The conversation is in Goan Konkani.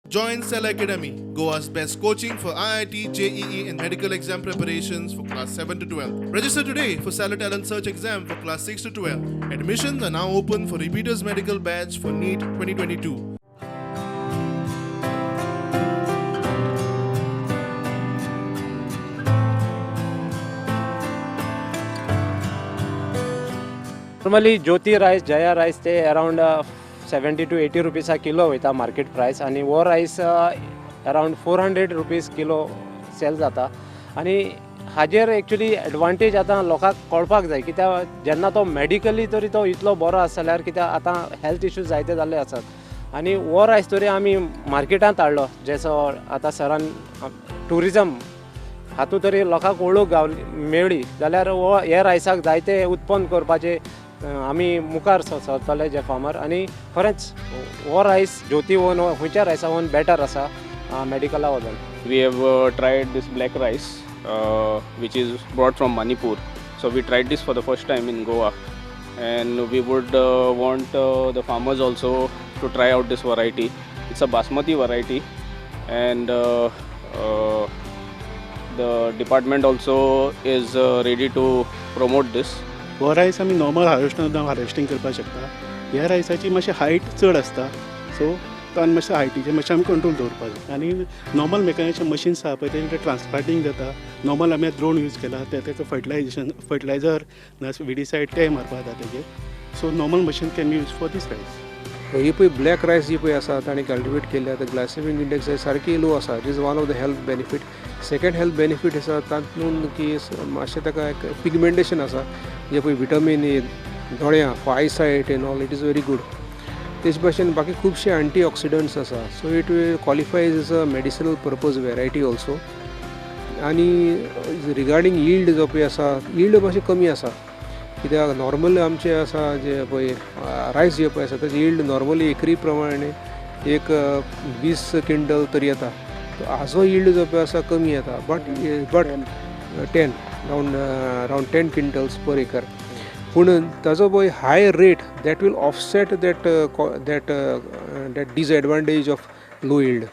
Join Cell Academy, Goa's best coaching for IIT, JEE, and medical exam preparations for class 7 to 12. Register today for Cellar Talent Search exam for class 6 to 12. Admissions are now open for repeaters medical batch for NEET 2022. Normally Jyoti rice, Jaya rice ते अरावंड 70 to 80 रुपीसा किलो वयता मार्केट प्रायस आनी हो rice around 400 rupees kilo sell जाता. आनी हाजेर एक्चुली एडवांटेज आतां लोकांक कळपाक जाय, कित्याक जेन्ना तो मेडिकली तरी तो इतलो बरो आसा जाल्यार, कित्याक आतां हेल्थ इश्यूज जायते जाल्ले आसात. आनी हो रायस तरी आमी मार्केटांत हाडलो, जसो आतां सरान ट्युरिजम हातूंत तरी लोकांक वळख गावली मेळ्ळी जाल्यार हो हे रायसाक जायते उत्पन्न करपाचे आमी मुखार सरतले जे फार्मर. आनी खरेंच हो रायस ज्योती वोन खंयच्या रायसा वोन बेटर आसा मेडिकला वचून. We have tried this black rice, which is brought from Manipur. So we tried this for the first time in Goa, and we would want the farmers also to try out this variety. It's a basmati variety, and the department also is ready to promote this. हो रायस आमी नॉर्मल हार्वेस्टर हार्वेस्टींग करपाक शकता. ह्या रायसाची मातशी हायट चड आसता, सो तो आनी मातशें हायटीचेर मातशें आमी कंट्रोल दवरपाक जाय. आनी नॉर्मल मेकॅनिकल मशीन्स आहा पळय, तेंचे ट्रान्सप्लांटींग जाता. नॉर्मल आमी ड्रोन यूज केला, ते ताका फर्टिलायजेशन, फर्टिलायझर ना विडीसायड तेय मारपाक जाता तेजेर. So normal machine can be use for this rice. ही पळय ब्लॅक रायस जी पळय आसा, ताणें कल्टिवेट केल्या, ते ग्लायसेमीक इंडेक्स सारकी लो आसा. It is one of the health benefit. Second health benefit आसा तातूंत की मातशें ताका एक पिगमेंटेशन आसा, जे पळय विटमीन ए दोळ्यां, for eyesight and all, it is very good. तेच भाशेन बाकी खुबशे एंटी ऑक्सिडंट्स आसा, so it qualifies as a medicinal purpose variety also. आनी रिगार्डींग यील्ड जो पळय आसा, यील्ड मातशें कमी आसा, कित्याक नॉर्मल आमचे आसा जे पळय रायस जे पळय आसा, ताजे यील्ड नॉर्मली एकरी प्रमाणे एक 20 क्विंटल तरी येता. हाजो यील्ड जो पळय आसा कमी येता, but 10, around 10 quintals per acre. पूण ताजो पळय high rate, that will offset that disadvantage of low yield.